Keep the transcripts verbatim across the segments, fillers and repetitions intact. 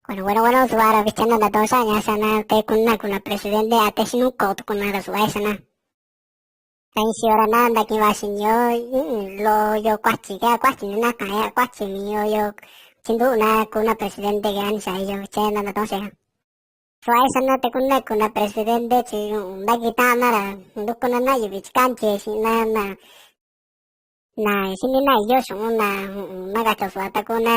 Bueno, bueno, bueno, suꞌva ra vichin na ndatoo xaꞌa ña xa na te kuni na kuu na presidente a te xinuu koo tuku na ra suꞌva xa na. Ra iin xiyo ra na ndakiꞌin va xini yo, loꞌo yo kuachi ke a kuachi ni na kan ya kuachi mii yo yo chinduꞌu na kuu na presidente ke a ni xa iyo vichin na ndatoo xaꞌa ña. Suꞌva xa na te kuni na kuu na presidente chi ndakitaꞌan na ra nduku na na yuvi chikaa ndiee xiꞌin na na na xini na iyoo xuꞌun na, na kachi suꞌva ta kuu na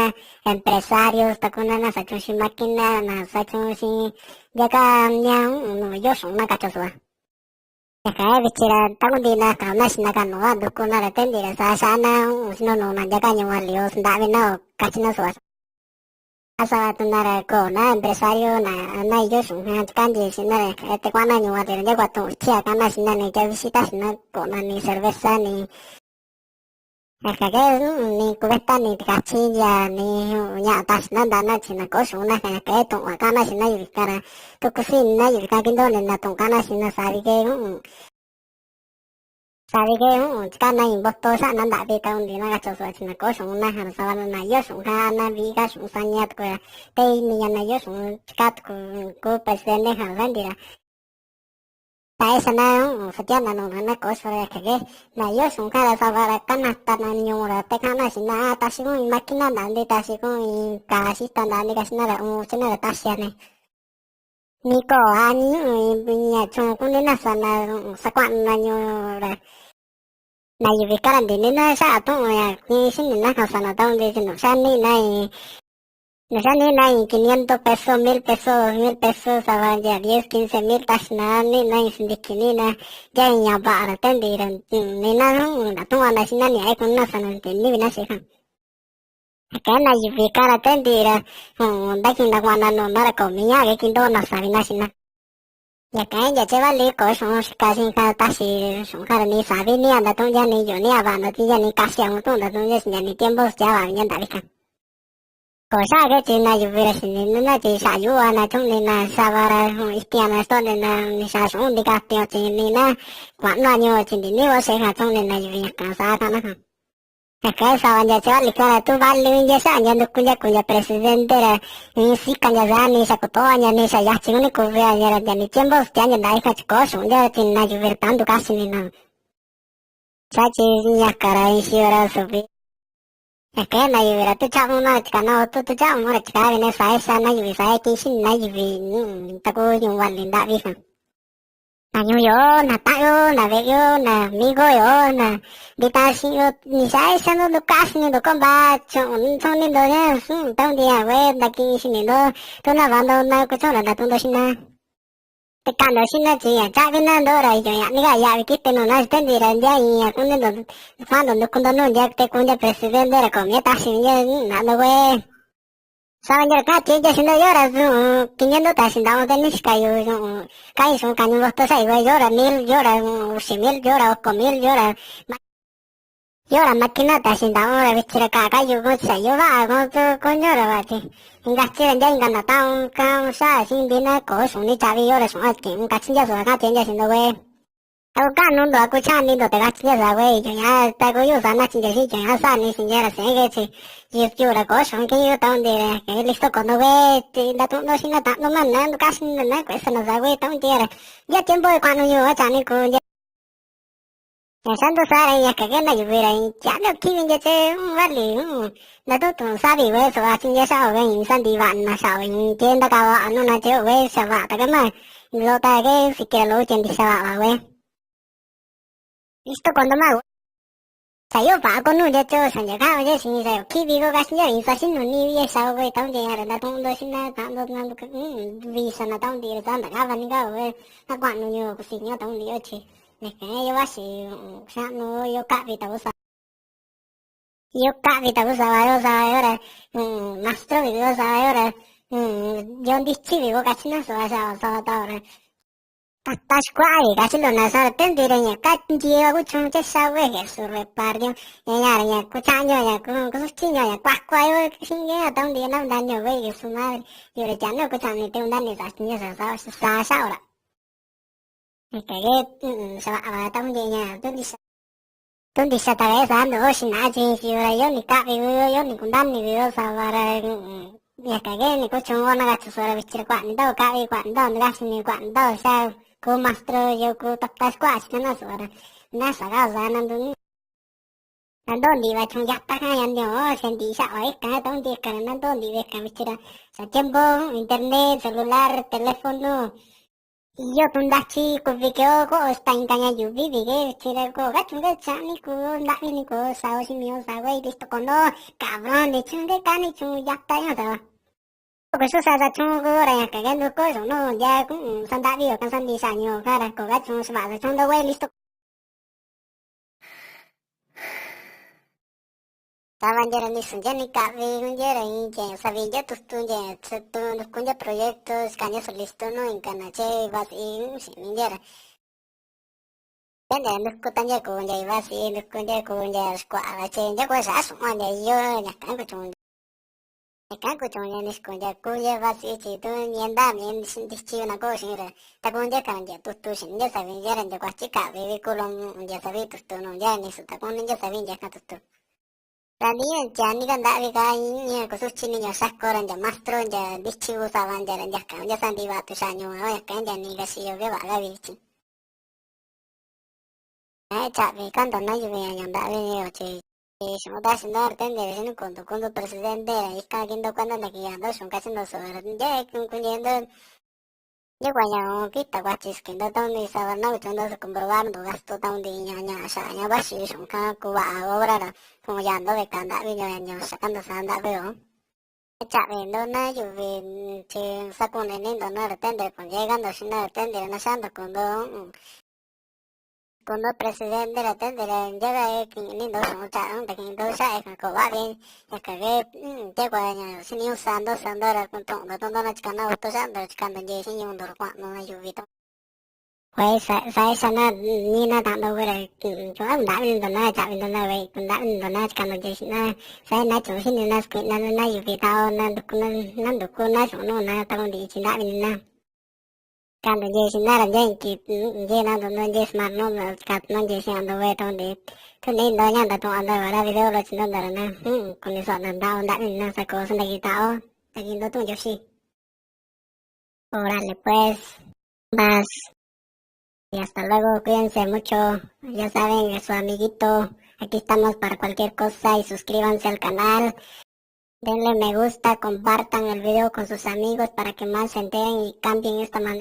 empresarios, ta kuu na na xachuun xiꞌin máquina, na xachuun xiꞌin ndia ka ña nuu iyoo xuꞌun na kachi suꞌva. Ña kan ke vichin ra takundiꞌi na ka na xina ka nuu va nduku na ra te ndiꞌi ra saa xaꞌa na xinuu nuu na ndia ka ñuu vali o sandaꞌa vi na o kachi na suꞌva. A sava tu na ra köo na empresario na, na iyoo xuꞌun kan chikaa ndiee xiꞌin na ra, te kuaꞌan na ñuu vali ra ndia kua tuꞌun itia kaꞌan na xiꞌin na ni tiaa vixi taxi na koꞌo na ni cerveza ni. Ña kan ke ni cubeta ni tikachi ndia ni ñaꞌa taxi na ndaꞌa na chi na köo xuꞌun na kan, ña kan ke tuꞌun va kaꞌan na xiꞌin na yuvi kan ra, tu kusii ini na yuvi kan kindoo ini na tuꞌun kaꞌan na xiꞌin na saa vi ke Saa vi ke chikaa na iin voto xaꞌa na ndaꞌvi takundiꞌi na kachi suꞌva chi na köo xuꞌun na kan ra sava na na iyoo xuꞌun kan a na viꞌi ka xuꞌun saña tuku ra te ini ña na iyoo xuꞌun chikaa tuku ku presidente kan ra ndi ra. Saa xa na satiana nuu na na köo xuꞌun ra ña kan ke na iyoo xuꞌun kan ra sava ra kanata na ñuu ra te kaꞌan na xiꞌin na a taxi kun iin máquina ndaꞌa ndi taxi kun iin kaa xita ndaꞌa ndi kachi na ra uun chi na ra taxi a ni. Ni köo a ni ñuꞌu iin ña chuun kuni na sa na sakuaꞌnu na ñuu ra. Na yuvi ka ra ndini na xaꞌa tuꞌun ña kiꞌin xini na kan sa na takundiꞌi chi nuu xa niꞌi na iin, nuu xa niꞌi na iin quinientos pesos, mil pesos, dos mil pesos, sava ndia diez, quince mil taxi na niꞌi na iin sindiki niꞌi na ndia iin ña vaꞌa ra te ndiꞌi ra, ni na ndatüꞌun va na xiꞌin na niaꞌa kuni na sa na ndini vi na xee kan. Ña kan ke na yuvi ka ra te ndiꞌi ra ndakiꞌin na kuaꞌan na nuu na ra köo mii ñaꞌa ke kindoo na savi na xiꞌin na. Ña kan ke ndia chee vali köo xuꞌun xika xiꞌin ka taxi xuꞌun ka ra nii savi ni a ndatuꞌun ndia nii yuꞌu ni a vaꞌa ndatuꞌun ndia nii kaxi a tuꞌun ndatuꞌun ndia xiꞌin ndia nii tiempo tiaa vaꞌa vi ndia ndaꞌvi kan. Köo xaꞌa ke chi na yuvi ra xini ni na chi xaꞌa yuꞌu va na chuꞌni na sava ra itia na ixtoꞌni na ni xaa xuꞌun ndikatin chi nii na kuaꞌnu a ñuu chi ndini va xee kan chuꞌni na yuvi ña kan saa kaꞌan na kan. Ña kan ke sava ndia chi vali ka ra tu vali vi ndia xaꞌa ndia nduku ndia kuu ndia presidente ra iin sika ndia saa ni xa kutoꞌo ndia ni xa yachi kuni kuvi va ndia ra ndia ni tiempo sutia ndia ndaꞌa ika chi köo xuꞌun ndia chi na yuvi ra ta ndukaxin ni na. Saa chi ña kan ra iin xiyo ra suvi. Ña kan ke na yuvi ra tu chaꞌa na ra chikaa na oto tu chaꞌa na ra chikaa vi na saa xa na yuvi saa kiꞌin xini na yuvi ta kuu ñuu vali ndaꞌvi kan. Na ñuu yo, na taꞌan yo, na veꞌe yo, na amigo yo, na nditaa xiꞌin yo, ni xaꞌa xa ndo ndukaꞌa xini ndo koo vaa chuꞌun tuni ndo ña takundiꞌi ña kuëe ndakiꞌin xini ndo, tu na vaꞌa ndo na kuchüun ra ndatuꞌun ndo xiꞌin na. Te kaꞌan ndo xiꞌin na chi ña chaꞌvi na ndoꞌo ra iyo ñaꞌni ka yaꞌvi kiti nuu na xi te ndiꞌi ra ndia iin ña kuni ndo kuaꞌan ndo nduku ndo nuu ndia te kuu ndia presidente ra köo mii taxi ndia naꞌa ndo kuëe. Sava ndia ra kaꞌan tiee ndia xiꞌin ndo yoo ra quinientos taxi ndaꞌa un te ni xika yu kaꞌan yu xuꞌun kañu voto xaꞌa yu kuëe, yoo ra mil, yoo ra uxi mil, yoo ra oko mil, yoo ra ma-, yoo ra máquina taxi ndaꞌa un ra vichin ra kaꞌan ka yu kun chi xa iyoo vaꞌa kun tu kuñu ra vaꞌa chi inka chi ra ndia inka ndataꞌan un kan xaꞌa xiꞌin vi na köo xuꞌun ni chaꞌvi yoo ra xuꞌun a kiꞌin un kachi ndia suꞌva kaꞌan tiee ndia xiꞌin ndo kuëe. A ku kaꞌnu ndo a ku chaꞌni ndo te kachi ndia saa kuëe, iyo ña ta ku yuꞌu saa na chi ndia xiꞌin iyo ña saa ni xiꞌin ndia ra seen ke chi yu yu ra köo xuꞌun kiꞌin yu taꞌun ndi ra ke listo koo ndo kuëe chi ndatuꞌun ndo xiꞌin na taꞌan ndo na na ndukaxin ndo na kuëe sa na saa kuëe taꞌun ndi ra ndia tiempo kuaꞌnu yu a chaꞌni kuu ndia. Ña xa ndo saa ra ña kan ke na yuvi ra iin tiaꞌa ndo kiꞌvi ndia te un vali un ndatuꞌun tuꞌun savi kuëe suꞌva chi ndia xaꞌa kuëe iin sandiꞌi vaꞌa na xaꞌa iin ke ndakava vaꞌa nu na che kuëe xa vaꞌa ta ke ma lo ta ke siki ra lo che ndixa vaꞌa va kuëe. Listo koo ndo ma kuëe. Xa iyoo vaꞌa ko nuu ndia choo xa ndia kaꞌan ndia xiꞌin xa yo kiꞌvi ko kachi ndia iin saxinu ni vi xa ko kuëe taꞌun ndia ña ra ndatuꞌun ndo xiꞌin na taꞌan ndo na nduvi xa na taꞌun ndi ra saa ndakava ni ka kuëe na kuaꞌnu ñuu kusini ña taꞌun ndi yo chi ña kan yo vaxi xaꞌnu yo kaꞌvi ta kusa. Yo kaꞌvi ta kusa va yo sa va yo ra mastro vi yo sa va yo ra yo ndichi vi ko kachi na suꞌva xa va sa va ta ra. Tata xikuaꞌa vi kachi lo na saa ra te ndiꞌi ra ña ka ndiee va kuchuun che xa kuëe Jesús repartió ña ña ra ña kuchaꞌa ndio ña kusuchi ndio ña kuakua yo xiꞌin ña taꞌun ndiꞌi na kundaa ndio kuëe Jesús madre yu ra tiaꞌa ndio kuchaꞌa ni te kundaa ni sa chi ndio sa sa xaꞌa ra. Ña kan ke xavaꞌa va takundiꞌi ña tu ndixa tu ndixa ta ke saa ndoꞌo xinaꞌa chi iin xiyo ra iyoo ni kaꞌvi vi yo iyoo ni kundani vi yo sava ra Ña kan ke ni kuchuun na kachi soꞌo ra, vichi ra kuaꞌa ni ndo kaꞌvi, kuaꞌa ni ndo ndikaxin ni, kuaꞌa ni ndo xa kuu maestro, yo kuu tata xikuaꞌa chi na na soꞌo ra, na sa ka saa na nduni. Na ndoo ndiꞌi va chuun yata kan ña ndio, xa ndiꞌi xaꞌa va ikan, ta un ndiꞌi kan na ndoo ndiꞌi ve kan vichi ra, xa tiempo internet, celular, teléfono, iyo tu ndachi kuvi ke o koꞌo sta inka ña yuvi vi ke, chi ra koo ka chuun ke chaꞌni ku ndaꞌvi ni koo sa o xi mio sa kuei listo kono, cabrón, ni chuun ke kani chuun yata ña sa va. Ko su sa sa chuun ku ra ña ka ke nduko su nu ndia ku sa ndaꞌvi yo kan sa ndi sa ño ka ra ko ka chuun sa va sa chuun ndo kuei listo. Sava ndia ra ni su ndia ni kaꞌvi ku ndia ra iin tiañu savi ndia tutu ndia, tu nduku ndia proyecto, sika ndia su listo nuu inka na chee vasiꞌi xini ndia ra. Ndia ndia nduku ta ndia kuu ndia vasiꞌi, nduku ndia kuu ndia xikuaꞌa va chee ndia kua xaꞌa suꞌma ndia iyoo ña kan kuchuun ndia. Ña kan kuchuun ndia ni xikuu ndia kuu ndia vasiꞌi chi tu ndia ndaa mi ndichi na koo xiꞌin ra, ta kuu ndia ka ndia tutu xini ndia savi ndia ra ndia kuachi kaꞌvi vi kulo ndia savi tutu nuu ndia ni su ta kuu ni ndia savi ndia kan tutu. Ra nii ña tiaa ni ka ndaꞌvi ka iin ña kusuchi ni ña xako ra ndia mastro ndia ndichi ku sava ndia ra ndia kan ndia sandiꞌi vaꞌa tu xaꞌa ñuu va ña kan ndia nii ka xiyo ke vaꞌa ka vi chi. Ña chaꞌvi ka ndo na yuvi ña ña ndaꞌvi ni yo chi xuꞌun taxi ndo ra tende ra xini koo ndo kuu ndo presidente ra ikan ki ndo kuenda ndakiꞌin ndo xuꞌun kachi ndo soꞌo ra ndia kun kundiee ndo. Ndia kua ña uun kita kuachi siki ndo taun ndi sava na kuchuun ndo su comprobar ndo gasto taun ndi ña ña xaꞌa ña vaxi xuꞌun kan kuvaꞌa obra ra kuꞌun yaa ndo veꞌe kàà ndaꞌvi ña ña xa ka ndo saa ndaꞌvi yo. Chaꞌvi ndo na yuvi chi sakuni ni ndo na ra tende ra kundiee ka ndo xiꞌin na ra tende ra na xaa ndo kuu ndo. Kuu ndo presidente ra tende ra ndia ka kiꞌin ni ndo xuꞌun chaꞌa ndakiꞌin ndo xaꞌa kan koo vaꞌa vi ña kan ke ndia kua ña xiniñuꞌu sa ndo sa ndo ra kutuꞌun ndo tu ndo na chika na voto xaꞌa ndo ra chika ndo ndiee xiꞌin ñuu ndo ra kuaꞌnu na yuvi tu. Kuaꞌa saa saa na nii na taꞌan ndo ra, chuꞌun ndaꞌvi ni ndo na chaꞌvi ndo na ve, ndaꞌvi ni ndo na chika ndo ndiee xiꞌin na, saa na chuꞌun xini na sikuiꞌna na yuvi taꞌan na nduku na, na nduku na xuꞌun nuu na takundiꞌi chi ndaꞌvi ni na. Ka ndo ndiee xiꞌin na ra ndia inki ndiee na ndo, ndo ndiee smart no, ka ndo ndiee xiꞌin ndo ve takundiꞌi. Tu nii ndo ña ndatuꞌun ndo ra video lo chi ndo ndo ra na, kuni soꞌo na ndaꞌa ndaꞌvi ni na sa koo sa ndakitaꞌan o, ndakiꞌin ndo tuꞌun Ndioxi. Órale, pues, más. Y hasta luego, cuídense mucho. Ya saben, su amiguito, aquí estamos para cualquier cosa y suscríbanse al canal. Denle me gusta, compartan el video con sus amigos para que más se enteren y cambien esta manera.